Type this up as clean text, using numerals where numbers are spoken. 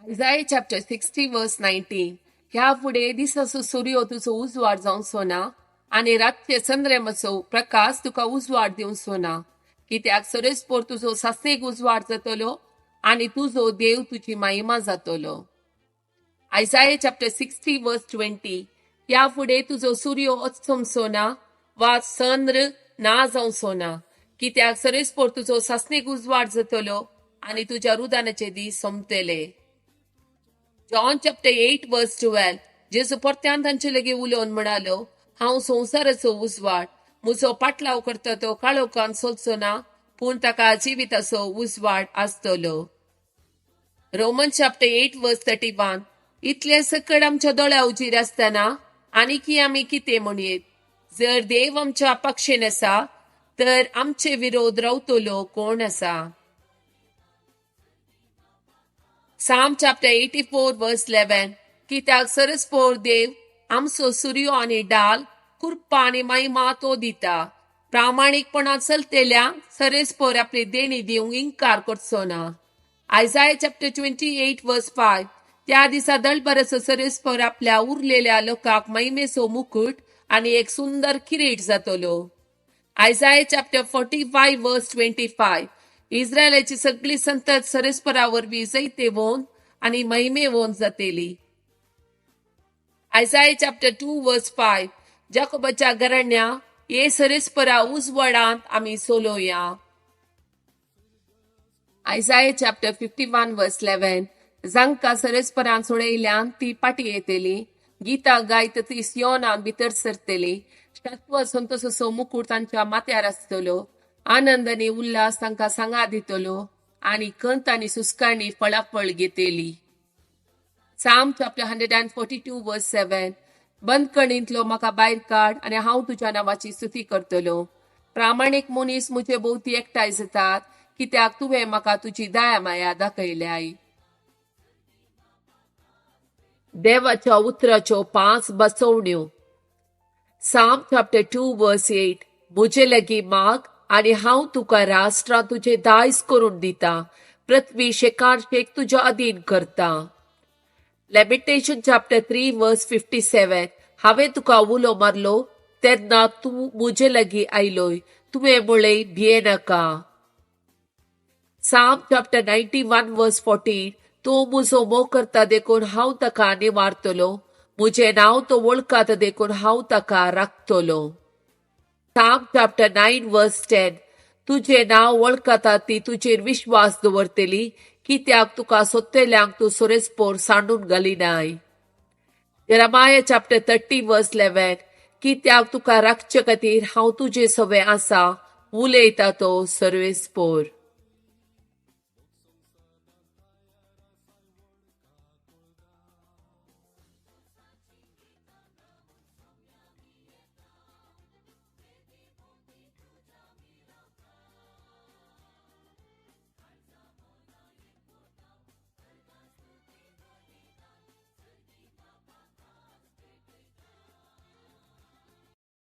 Isaiah chapter 60 verse 19. ह्या फुडें दिसाचो सुर्यो तुजो उजवाड जावचो ना आनी रातचे चंद्रमाचो प्रकाश तुका उजवाड दिवचो ना, कित्याक सरेस्पोर तुजो सासणीक उजवाड जातलो आनी तुजो देव तुजी महिमा जातलो. Isaiah chapter 60 verse 20. ह्या फुडें तुजो सुर्यो अस्तमचो ना वा चंद्र ना जावचो ना, कित्याक सरेस्पोर तुजो सासणीक उजवाड जातलो आनी तुज्या रुदानाचे दीस सोंपतले. John chapter 8 verse 12. जेजू परत्यान तांचे लागीं उलोवन म्हणालो, हांव संवसाराचो उजवाड, म्हजो पाटलाव करता तो काळोखान चलचो ना, पूण ताका जिविताचो उजवाड आसतलो. Roman chapter 8 verse 31. इतलें सकड आमच्या दोळ्या उजीर आसतना आनीकी आमी कितें म्हणयेत? जर देव आमच्या पक्षेन आसा तर आमचे विरोध रावतलो कोण आसा? Psalm chapter 84 verse 11. कित्याक सरस्पोर देव आमचो सुर्यो आनी डाल, कृपा आनी महिमा तो दिता. प्रामाणीकपणान चलतेल्या सरस्पोर आपली देणी दिवंक इन्कार करचो ना. Isaiah chapter 28 verse 5. त्या दिसा दळभराचो सरस्पोर आपल्या उरलेल्या लोकांक महिमेचो मुकुट आनी एक सुंदर किरीट जातलो. Isaiah chapter 45 verse 25. इस्रायलाची सगळी संतत सरस्परा वरवीं जैतेवंत आनी महिमेवंत जातली. Isaiah chapter 2 verse 5. जाकोबाच्या घराण्या हे सरस्परा उजवाडांत आमी चलोवया. Isaiah chapter 51 verse 11. जांकां सरस्परान सोडयल्यान ती पाटी येतली, गीतां गायत ती सियोनान भितर सरतली. शाश्वत संतोसाचो मुकूट तांच्या माथ्यार आसतलो, आनंद आनी उल्हास तांकां सांगा दितलो आनी कंत आनी सुस्काणी फळाफळ घेतली. Psalm chapter 142 verse 7. बंदखणींतलो म्हाका भायर काड आनी हांव तुज्या नांवाची स्तुती करतलो. प्रामाणीक मनीस म्हजे भोंवती एकठांय जातात, कित्याक तुवें म्हाका तुजी दया माया दाखयल्याय. देवाच्या उतराच्यो 5 बसवण्यो. Psalm chapter 2 verse 8. म्हजे लागीं माग आनी हांव तुका राष्ट्रां तुजें दायज करून दिता, पृथ्वी शेकान शेक तुज्या अधीन करता. Lamentation chapter 3 verse 57. हांवें तुका उलो मारलो तेन्ना तूं म्हजे लागीं आयलोय, तुवें म्हळें भियेनाका. Psalm chapter 91 verse 14. तूं म्हजो मोग करता देखून हांव ताका निवारतलो, म्हजें नांव तो वळखता देखून हांव ताका राखतलो. Psalm chapter 9 verse 10. तुजें नांव वळखता ती तुजेर विश्वास दवरतली, कित्याक तुका सोदतल्यांक तूं सोरेस्पोर सांडून घालिनाय. Jeremiah chapter 30 verse 11. कित्याक तुका राखचे खातीर हांव तुजे सवे आसा, उलयता तो सर्वेस्पोर.